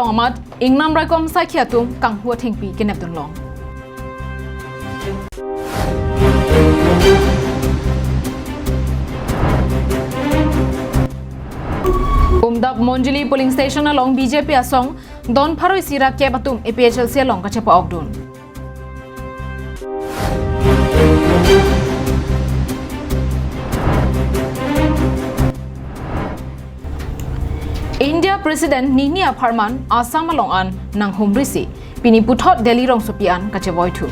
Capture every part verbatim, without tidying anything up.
Amat ingnam raikom asaikhi atum kanghu athengpi kenepdun long. Umdap Monjuli polling station along B J P asong don pharo isi ra kep atum A P H L C along kachepa-okdun. India President Nini apharman Assam along an nanghumrisi, pini puthot Delhi rongsopi an kachevoithu.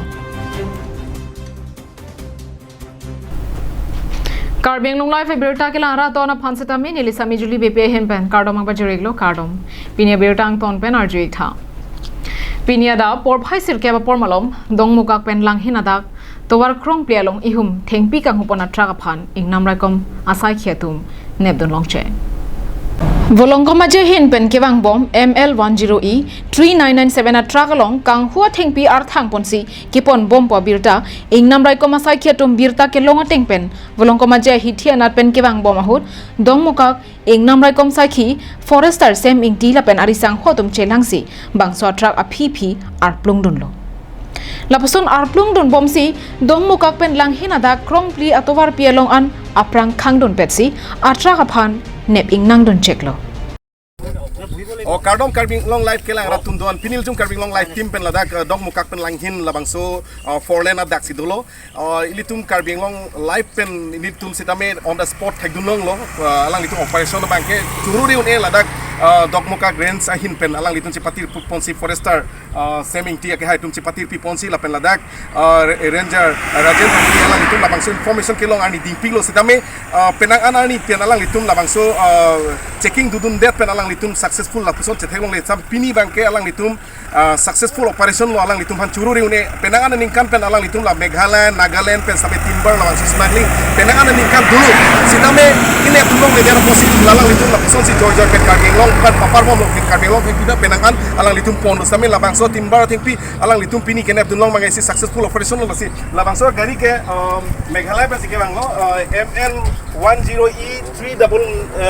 Karbi Anglong Live abirta kelang ra ton aphan setame neli Sami Juli B P I ahin pen kardom nangpajir-iklo, kardom. Pini abirta angton pen arju-ik tha. Pini adap porphai sirkep apor malom Dongmukak pen Langhin adak tovar krongpli along ihum thengpi kanghupon atruck aphan ingnam raikom asaikhi atum nepdun longche. Volongkom Aje ahin pen kevangbom M L one zero E three nine nine seven atruck along kanghu athengpi arthang ponsi keponbompo abirta ingnam raikom asaikhi atum birta kelong ateng pen Volongkom Aje ahithi anat pen kevangbom ahut Dongmukak ingnam raikom asaikhi Forester Sem Ingti lapen arisangho atum chelangsi bangso atruck aphi aphi arplungdunlo. Lapuson arplungdunbomsi Dongmukak pen Langhin adak krongpli atovarpi along an aphrang khangdunpetsi atruck aphan nep ingnangduncheklo. O kardom Karbi Anglong Live kelang ra atum doan, pini ilitum Karbi Anglong Live team pen ladak eh, Dongmukak pen Langhin labangso eh, four lane adak si dolo. Eh, ilitum Karbi Anglong Live pen ilitum sitame on the spot thekdun longlo. Eh, alanglitum operation abangke chururi un-e ladak eh, Dongmukak range ahin pen alanglitum chepatirpi ponsi Forester eh, Sem Ingti akehai atum chepatirpi ponsi lapen ladak eh, Ranger Rajen Rongpi alanglitum labangso information kelong arni dingpiklo sitame eh, penang an arni pen alanglitum labangso eh, checking dodundet pen alanglitum successful lapuson chetheklongle sitame pini abangke alanglitum eh, successful operation lo, alanglitum aphan chururi un-e, penang an aningkan pen alanglitum la Meghalaya, Nagaland pen sitame timber labangso smuggling penang an aningkan dolo sitame kenepdun longle der pusi alanglitum lapusonsi joy joy pen Karbi Anglong pen paparlonglo, pen Karbi Anglong pen pida penang an alanglitum ponlo sitame labangso timber athengpi alanglitum pini kenepdun long mangesi successful operation lo, lasi labangso gari ke um, Meghalaya pensi kevanglo uh, M L one zero E three double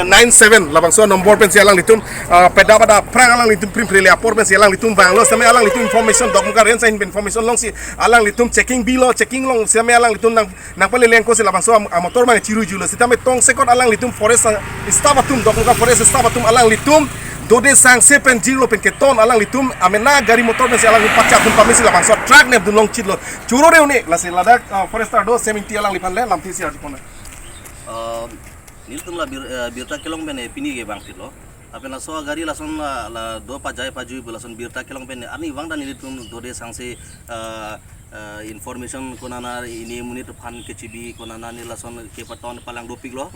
nine seven labangso number pensi alanglitum uh, peda pada aphrang alanglitum primprele apor pensi alanglitum vanglo sitame alanglitum information Dongmukak range ahin pen information longsi alanglitum checking bilo, checking long sitame alanglitum nang nangpalele angko si labangso am- amotor abang chiruijulo sitame tongsekot alanglitum forest uh, staff atum, Dongmukak forest staff atum alanglitum dode sangse pen jirlo pen keton alanglitum amena gari motor pensi alanglitum pachatdun pamesi labangso truck nepdun longchitlo, chururi un-e, lasi ladak uh, Forester do Sem Ingti alangliphan le lamthe isi arjupon. Eh, nelitum la bir, eh, birta kelong pen eh, pini kevangphitlo. Lapen laso agari lason la, la do pajai pajui pu lason birta kelong pen eh, arnivang ta nelitum dode sangse eh, eh, information konana ini monit aphan kechibi konana ne lason kepaton palang dopiklo.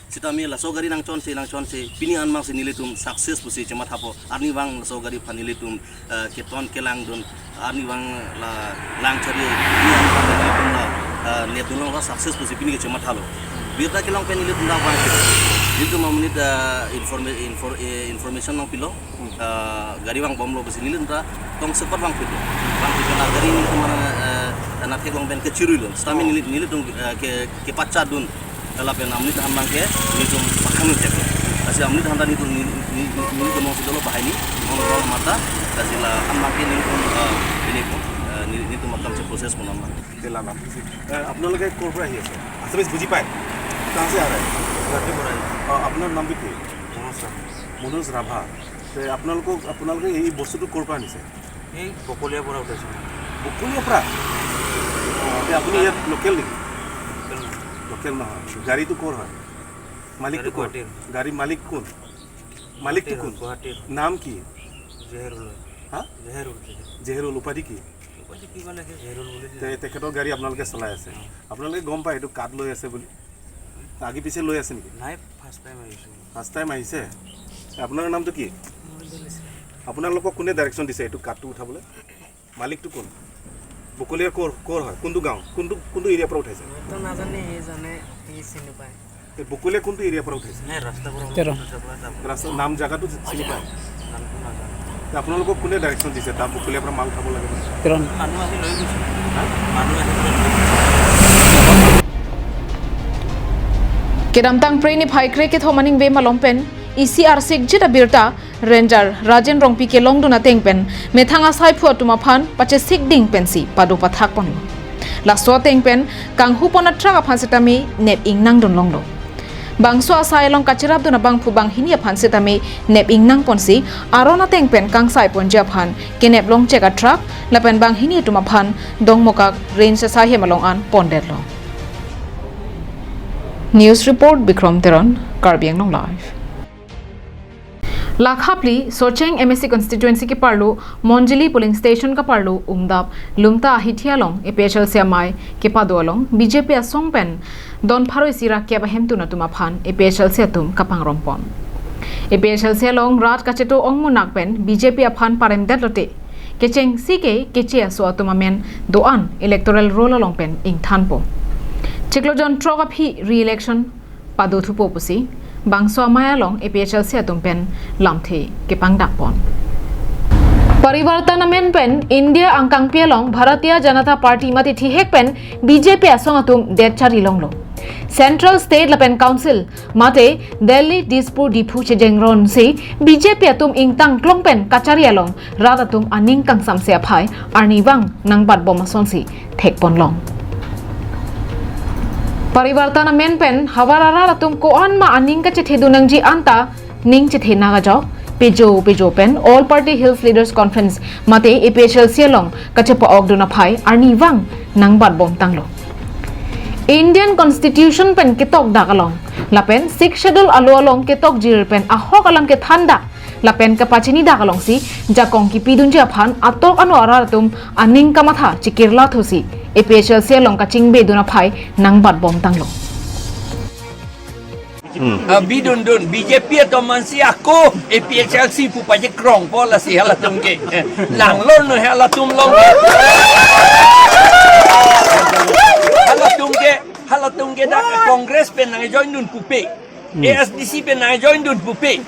Sitame laso gari nangchonse nangchonse pini anmang si nelitum success pusi chemathapo, arnivang laso gari aphan nelitum eh, keton kelangdun arnivang la langchari pini anmang nelitum la eh, nepdun long la success pusi pini kechemathalo. Birta kelong pen nelitum la vang nelitum amonit eh, informa- infor- eh, information nangpilo. Eh, gari vangbomlo pusi nelitum ta tongsekot vangpitlo. Vangpitlo la gari nelitum ana eh, ana theklong pen kechiruilo sitame neli- nelitum eh, ke kepachatdun lapen amonit aphan abangke nelitum pakhang chek. Lasi amonit aphan ta nelitum neli- neli- nelitum mong si dolo banghini mong dolo mata, lasi la aphan abangke nelitum eh, ini ko eh, neli- nelitum akam si process pon aphan. Dela lam. এ, আপোনালোকে ক'ৰ পৰা আহি আছে? আছামিজ বুজি পায়? কাহাঁ সে আ ৰাহে? গুৱাহাটীৰ পৰা আহিছোঁ। অ, আপোনাৰ নামটো কি? মনোজ ৰাভা। মনোজ ৰাভা। তে আপোনালোকক আপোনালোকে এই বস্তুটো ক'ৰ পৰা আনিছে? এই বকলীয়াৰ পৰা উঠাইছোঁ। বকলীয়াৰ পৰা? অ, তে আপুনি ইয়াত লোকেল নেকি? লোকেল নহয়। লোকেল নহয়। গাড়ীটো ক'ৰ হয়? মালিকটো গাড়ী কোন? গুৱাহাটীৰ। গাড়ী মালিক কোন? মালিকটো গুৱাহাটীৰ, কোন? গুৱাহাটীৰ। নাম কি? জেহেৰুল। হা? জেহেৰুল, জেহেৰুল। জেহেৰুল। উপাধি কি? উপাধি কিবা লাগে, জেহেৰুল বুলি তে দিয়ে। তেখেতৰ গাড়ী আপোনালোকে চলাই আছে। আপোনালোকে গম পায় এইটো কাঠ লৈ আছে বুলি? আগে পিছে লৈ আছে নেকি? নাই, ফাৰ্ষ্ট টাইম আহিছোঁ। ফাৰ্ষ্ট টাইম আহিছে? আপোনাৰ নামটো কি? মৰিদুল ইছলাম। আপোনালোকক কোনে ডাইৰেকশ্যন দিছে এইটো কাঠটো উঠাবলৈ? মালিকটো কোন? বকলীয়া ক'ৰ, ক'ৰ হয়? কোনটো গাঁও? কোনটো, কোনটো এৰিয়াৰ পৰা উঠাইছে? মইতো নাজানো, সি জানে, সি চিনি পায়। এই বকলীয়া কোনটো এৰিয়াৰ পৰা উঠাইছে? নাই, ৰাস্তাৰ পৰা তেৰণ। ৰাস্তাৰ পৰা যাব। ৰাস্তাৰ নাম জেগাটো চিনি পায়? নামটো নাজানো। তে আপোনালোকক কোনে ডাইৰেকশ্যন দিছে তাত বকলীয়াৰ পৰা মাল উঠাব লাগে বুলি? তেৰণ। মানুহ আহি লৈ গৈছে। হা? মানুহ আহি লৈ গৈছে। Kedamtang Phre niphai kre kethom aning ve malom pen isi arsik jit abirta Ranger Rajen Rongpi kelongdun ateng pen methang asaiphu atum aphan pachesik ding pensi pado pathak ponlo. Laso ateng pen kanghupon a-truck aphan setame nep ingnangdun longlo. Bangso asai along kacherapdun abangphu banghini aphan setame nep ingnang ponsi aron ateng pen kangsai ponji aphan kenep longchek a-truck lapen banghini atum aphan Dongmukak range asai hem along an pondetlo. News report, Bikrom Teron, Karbi Anglong Live. Lakhapli Socheng M A C constituency keparlo Monjili polling station kaparlo Umdap Lumta ahithi along A P H L C amei kepado along B J P asong pen don pharo isi ra kep ahemtun atum aphan A P H L C atum kapangrom pon. A P H L C along rat kacheto ongmunak pen B J P aphan paremdet lote kechengsi ke keche aso atum amen do-an electoral roll along pen ingthanpo. Chiklo jon throk aphi re-election pado thupo pusi bangso amei along A P H L C atum pen lamthe kepangdak pon. Parivartan amen pen India angkangpi along Bharatiya Janata Party mate thihek pen B J P asong atum det chari longlo. Central, State lapen Council mate Delhi, Dispur, Diphu chejengronsi B J P atum ingtang klong pen kachari along rat atum aning kangsamse aphai arnivang nangbatbom asonsi thekponlong. Parivartan amen pen havar arat atum ko-an ma aning kachethedun nangji anta ning chethenang ajok, pejo pejo pen All Party Hills Leaders Conference mate A P H L C along kachepa-okdun aphai arnivang nangbatbom tanglo. Indian Constitution pen ketokdak along lapen Sixth Schedule alo along ketokjir pen ahok alam kethandak lapen kapachinidak alongsi jakong kipidunji aphan atok ano arat atum aning kamatha chikirla thusi A P H L C along kachingbedun aphai nangbatbom tanglo. Hmm. Ah, bidundun, B J P atum mansi ako A P H L C pu pajekrongpo lasi halatum ke. Eh, langlor no halatum long. Halatum ke, halatum ke dak Congress pen nangjoindun pupe. Hmm. A S D C pen nangjoindun pupe.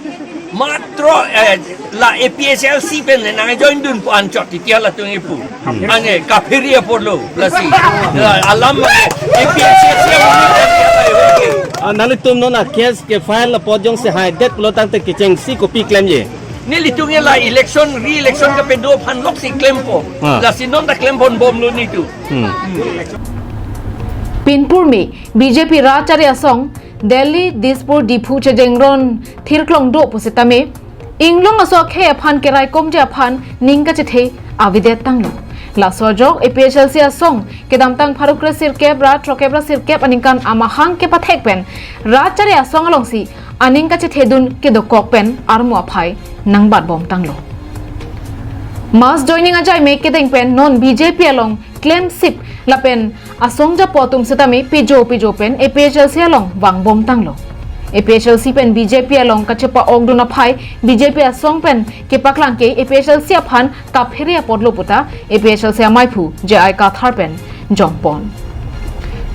Matro, eh, la A P H L C pen nangjoindun pu anchot titi halatum ipu. Hmm. Ane, kaphere apotlo, lasi. La, alam ane, A P H L C pen nangjoindun pupe. Ah, nanglitum non a-case ke-file apot jongsi haidet pulo tangte kechengsi kopi klemji? Nelitum ke la election, re-election kapedo aphan loksi klempo. Ah. Lasi non ta klempon bomlo nelitum. Hmm. Pinpur me B J P rat chari asong Delhi, Dispur, Diphu chejengron thirklong do pusitame inglong aso akhei aphan keraikomji aphan ning kachethe avedet tanglo. Laso ajok A P H L C asong kedamtang pharo kre sirkep ra throkkep ra sirkep aningkan amahang kepathek pen rat chari asong alongsi aning kachethedun kedokok pen armu aphai nangbatbom tanglo. Mass joining ajaime kedeng pen non B J P along klemsip lapen asong japo atum setame pejo pejo pen A P H L C along vangbom tanglo. A P H L C pen B J P along kachepa-okdun aphai B J P asong pen kepaklang ke A P H L C aphan kaphere apotlo puta A P H L C ameiphu J I Kathar pen jongpon.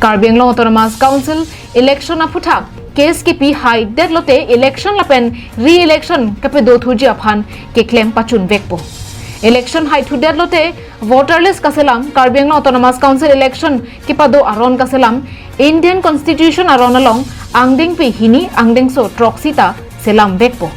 Karbi Anglong Autonomous Council election aphuthak case kipi haidet lote election lapen re-election kapedo thuji aphan keklem pachunvekpo. Election haithudet lote voter list kaselam, Karbi Anglong Autonomous Council election kepado aron kaselam, Indian Constitution aron along angdengpi hini angdengso throksi ta selamvekpo.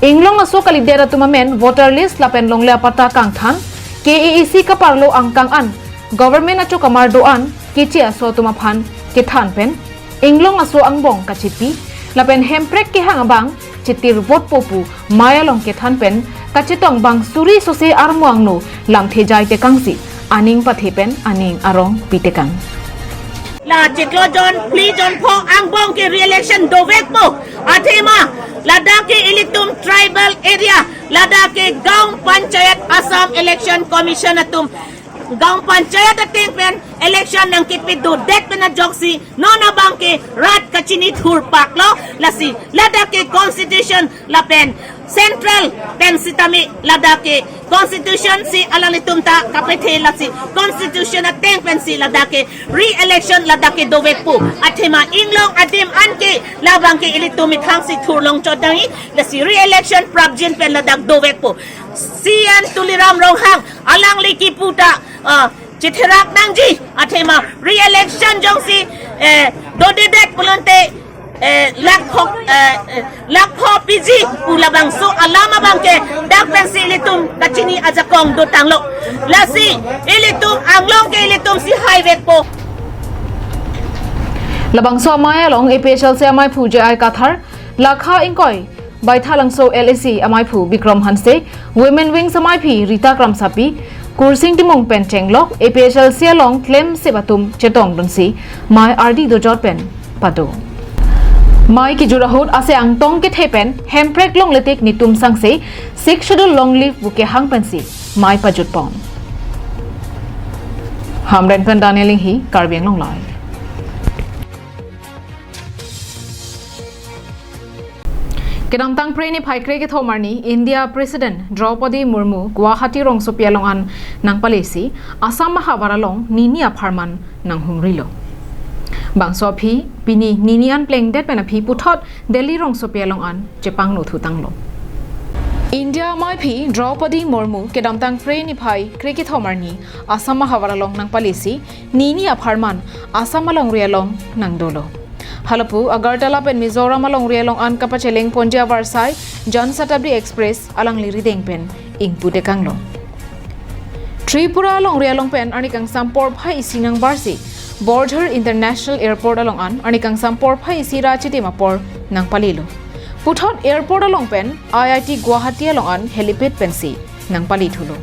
Inglong aso kalidet atum amen voter list lapen longle apatta kangthan, K A A C kaparlo angkang an, government achokamar do-an, keche aso atum aphan kethan pen, inglong aso angbong kachipi, lapen hemprek kehang abang, chetir vote po pu mei along kethan pen, kachetong bang suri sose armu angno lamthe jai tekangsi, aning pathe pen aning arong pitekang. La chiklo jon, phli jon pho angbong ke re-election dovekpo. Athema, ladak ke ilitum tribal area, ladak ke Gaon Panchayat Assam Election Commission atum Gaon Panchayat ateng pen election nangkepedodet pen ajoksi, non abang ke rat kachini thurpaklo, lasi ladak ke constitution lapen central pen sitame ladak ke constitution si alanglitum ta kapethe, lasi constitution ateng pensi ladak ke re-election ladak ke dovekpo. Athema inglong adim an ke labang ke ilitum methangsi thurlong chot nangji, lasi re-election prapjin pen ladak dovekpo. C N Tuliram Ronghang alangli kipu ta, ah, chetherak nangji, athema re-election jongsi, eh, dodedet pulote eh, lakh pho, eh, eh, lakh pho piji pu labangso alam abangke dak pensi ilitum kachini ajakong dotanglo. Lasi ilitum anglong ke ilitum si haivekpo. Labangso amei along A P H L C amaiphu J I Kathar, Lakha ingkoi Baithalangso L A C amaiphu Bikram Hanse, Women Wings amaiphi Rita Kramsapi, Kursing Timung pen chenglok A P H L C along klemsip atum chetongdunsi mei ardi dojot pen pado. Mei kejut ahut ase angtong kethe pen Hemprek longle tik netum sangse Sixth Schedule long live pu kehang pensi mei pajutpon. Hamren pen Daniel Inghi, Karbi Anglong Live. Kedamtang Phre niphai kre kethom arni India President Draupadi Murmu Guwahati rongsopi along an nangpalesi Assam ahavar along nini apharman nanghumrilo. Bangso aphi pini nini an plengdet pen aphi puthot Delhi rongsopi along an chepangno thutanglo. India amaiphi Draupadi Murmu kedamtang Phre niphai kre kethom arni Assam ahavar along nangpalesi nini apharman Assam alongri along nangdolo. Halapu Agartala pen Mizoram alongri along an kapacheleng ponji avarsai Jan Shatabdi Express alangli rideng pen ingpu tekanglo. Tripura alongri along pen arni kangsam porphai isi nangbarsi Borjhar International Airport along an arni kangsam porphai isi ra chitim apor nangpalilo. Puthot airport along pen I I T Guwahati along an helipad pensi nangpali thulo.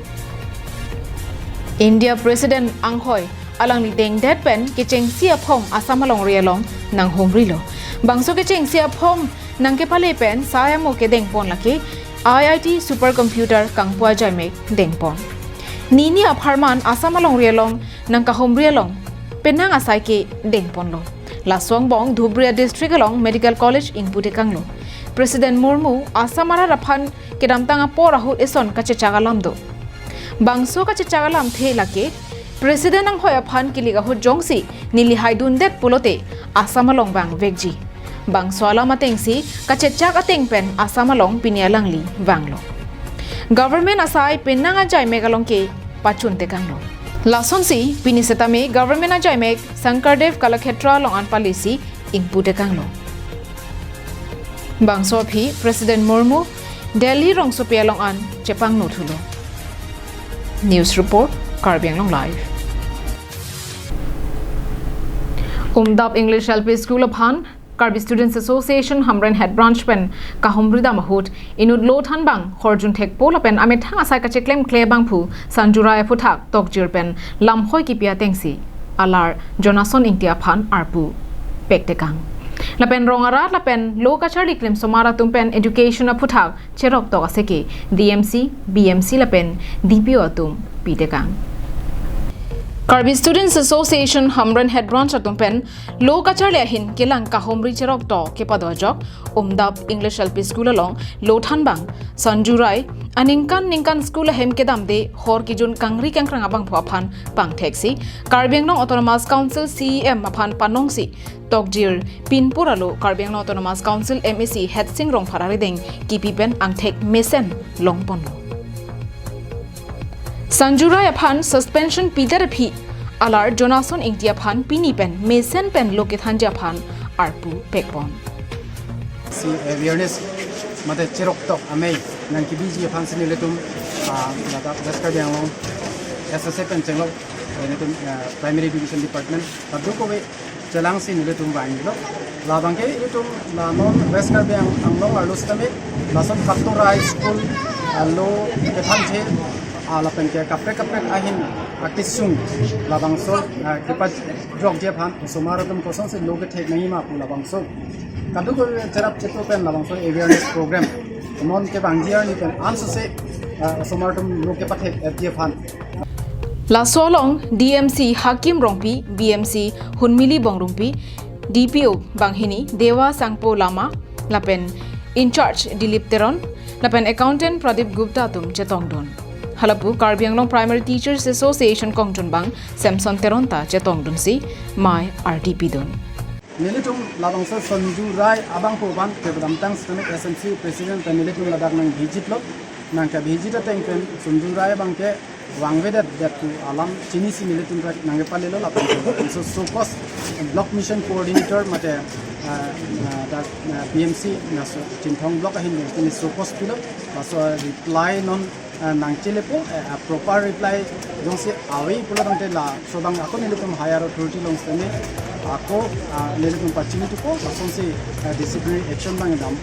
India President anghoi alangli dengdet pen kechengsi aphong Assam alongri along nanghumrilo. Bangso kechengsi aphong nangkepale pen sai amo kedengpon lake I I T supercomputer kangpu ajaimek dengpon. Nini apharman Assam alongri along nangkahumri along penang asai ke dengponlo. Laso angbong Dhubria District along Medical College ingpu tekanglo. President Murmu Assam arat aphan kedamtang apor ahut eson kachechak alam do. Bangso kachechak alamthe lake President anghoi aphan kilik ahut jongsi neli haidundet pulote Assam along vangvekji. Bangso alam atengsi kachechak ateng pen Assam along pini alangli vanglo. Government asai penang ajaimek along ke pachun tekanglo. Lasonsi pini setame government ajaimek Shankardev Kalakshetra along an palesi ingpu tekanglo. Bangso aphi President Murmu Delhi rongsopi along an chepangno thulo. News report, Karbi Anglong Live. Umdap English L P School aphan Karbi Students Association Hamren Head Branch pen kahumridam ahut inut lo thanbang horjun thekpo lapen amethang asai kacheklemkle abangphu Sanju Rai aphuthak tokjir pen lamhoi kipi atengsi alar Jonason Ingti aphan arpu pektekang. Lapen rong arat lapen lo kacharli klemsomar atum pen education aphuthak cheroktok aseke D M C, B M C lapen D P O atum pitekang. Karbi Students Association Hamren Head Branch atum pen lo kacharli ahin kelang kahumri cheroktok kepado ajok Umdap English L P School along lo thanbang Sanju Rai aningkan ningkan school ahem kedamde hor kejun kangri kangkrang abangphu aphan pangtheksi Karbi Anglong Autonomous Council C E M aphan panongsi tokjir pinpur alo Karbi Anglong Autonomous Council M A C Headsing Rongphar arideng kipi pen angthek mesen longponlo. Sanju Rai aphan suspension pidet aphi alar Jonason Ingti aphan pini pen mesen pen lo kethanji aphan arpu pekpon. Si awareness mate cheroktok amei nangkebiji aphansi nelitum, ah, ladak West Karbi Anglong S S A pen chenglok nelitum, ah, Primary Education Department kadokave chelangsi nelitum vanglo. Labangke ilitum la non West Karbi Ang-, Anglong arlo sitame lason Katorai school, ah, lo kethan the, ah, lapenke kaprek kaprek ahin akesung labangso, ah, kepajokji aphan osomar atum kosonsi lo kethek nangjima pu labangso kadokave cherap cheto pen labangso awareness program non kevangji arni pen ansose, ah, osomar atum lo kepathek etji aphan. Laso along D M C Hakim Rongpi, B M C Hunmili Bongrungpi, D P O banghini Dewa Sangpo Lama, lapen in charge Dilip Teron, lapen accountant Pradip Gupta atum chetongdun. Halapu Karbi Anglong Primary Teachers Association kongchunbang Samson Teron ta chetongdunsi mei ardi pidun. Nelitum labangso Sanju Rai abangphu aphan kedamtang sitame S M C president ta nelitum ladak nang visit lo, nangke visit ateng pen Sanju Rai abangke vangvedet det pu alam chinisi nelitum rak nangkepalelo lapen so, so, so kos block mission coordinator mate Ah, ah, dak, ah, P M C laso Chinthong block ahin jongsi show cause pilo, laso reply non, ah, nangchelepo, eh, ah, proper reply jongsi ave pulo tangte laso abang ako nelitum higher authority along sitame ako, ah, nelitum pachini thupo, lasonsi, ah, disciplinary action abang dam.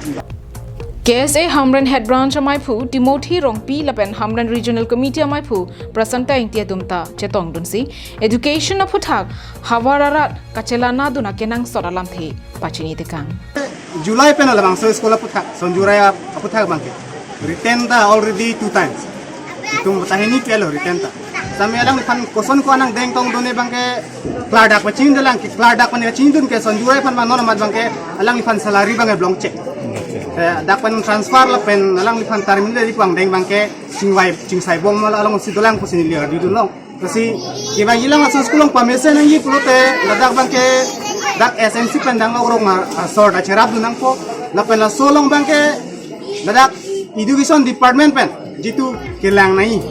K S A Hamren Head Branch amaiphu Timothy Rongpi lapen Hamren Regional Committee amaiphu Prasanta Ingti atum ta chetongdunsi education aphuthak havar arat kachelanadun akenangsot alamthe pachini tekang. July pen labangso school aphuthak, sonjurai ap-, aphuthak abangke written ta already two times. Itum tahini kelo written ta. Sami alangliphan koson ko anang dengtongdunji abangke klardak pachinilang, klardak pachini dun ke sonjurai aphan abang non amat abangke alangliphan salary abangke blong chek. Eh, dak pen transfer lapen alangliphan terminal di kuang deng abangke chingvai, chingsaibom alongsi dolang pusi neli arjudunlong. Lasi kevangjilang laso school along pamesen nangji pulote ladak abangke dak S M C pen dang okrok ma, ah, sor ta cherapdun nangpo. Lapen laso along abangke ladak education department pen jitu kelang nangji.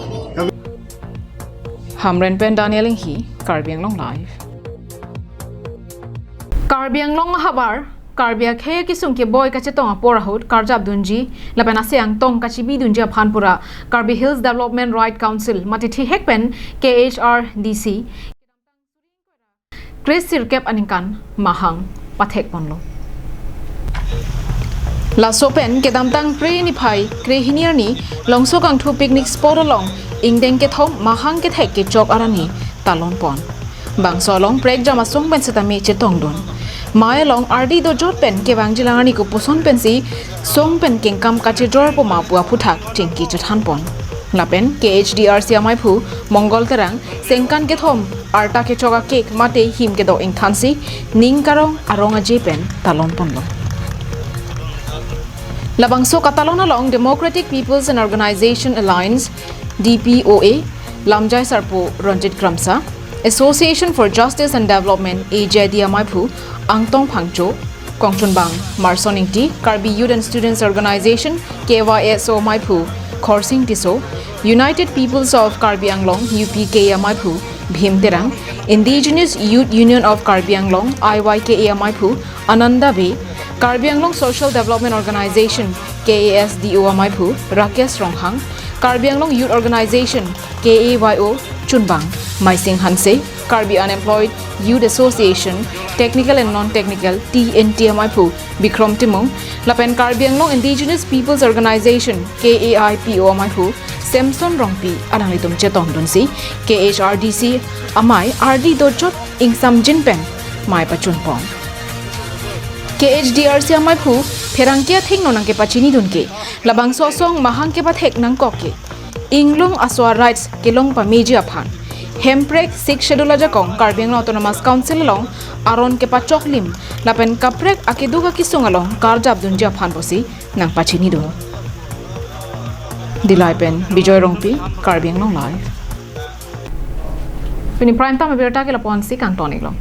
Hamren pen Daniel Inghi, Karbi Anglong Live. Karbi Anglong ahavar, Karbi akhei akesung keboi kachetong apor ahut karjapdunji lapen ase angtong kachibidunji aphan pura Karbi Hills Development Right Council mate thihek pen K H R D C kre sirkep aningkan mahang pathekponlo. Laso pen kedamtang Phre niphai kre hini arni Longso Kangthu picnic spot along ingdeng kethom mahang kethek kechok arani talonpon. Bangso along prekjam asong pen setame chetongdun. Mei along ardi dojot pen kevangjilang arni kopuson pensi song pen kengkam kachedorpo ma pu aphuthak chingki chethanpon. Lapen K H D R C amaiphu Mongol Terang sengkan kethom arta kechok a-cake mate him kedok ingthansi ning karong arong aje pen talonponlo. Labangso katalon along Democratic People's and Organization Alliance, D P O A, Lamjai Sarpo Ranjit Kramsa, Association for Justice and Development, A J D amaiphu Angtong Phangcho, kongchunbang Marson Ingti, Karbi Youth and Students Organization, K Y S O amaiphu Khorsing Tisso, United Peoples of Karbi Anglong, U P K A amaiphu Bhim Terang, Indigenous Youth Union of Karbi Anglong, I Y K A amaiphu Ananda Bey, Karbi Anglong Social Development Organization, K A S D O amaiphu Rakesh Ronghang, Karbi Anglong Youth Organization, K A Y O chunbang Maising Hanse, Karbi Unemployed Youth Association, Technical and Non-Technical, T N T amaiphu Bikrom Timung, lapen Karbi Anglong Indigenous Peoples Organization, K A I P O amaiphu Samson Rongpi alanglitum chetongdunsi K H R D C amei ardi dojot ingsamjin pen mei pachunpon. K H D R C amaiphu pherangke athengno nangkepachinidun ke labangso asong mahang kepathek nangkok ke inglong aso a-rights kelong pameji aphan Hemprek Sixth Schedule ajakong Karbi Anglong Autonomous Council along aron kepachoklim lapen kaprek akeduk akesung along karjapdunji aphan pusi nangpachinidun. Dillai pen Bijoy Rongpi, Karbi Anglong Live. Pini prime time abirta ke lapu-ansi kangton-iklo.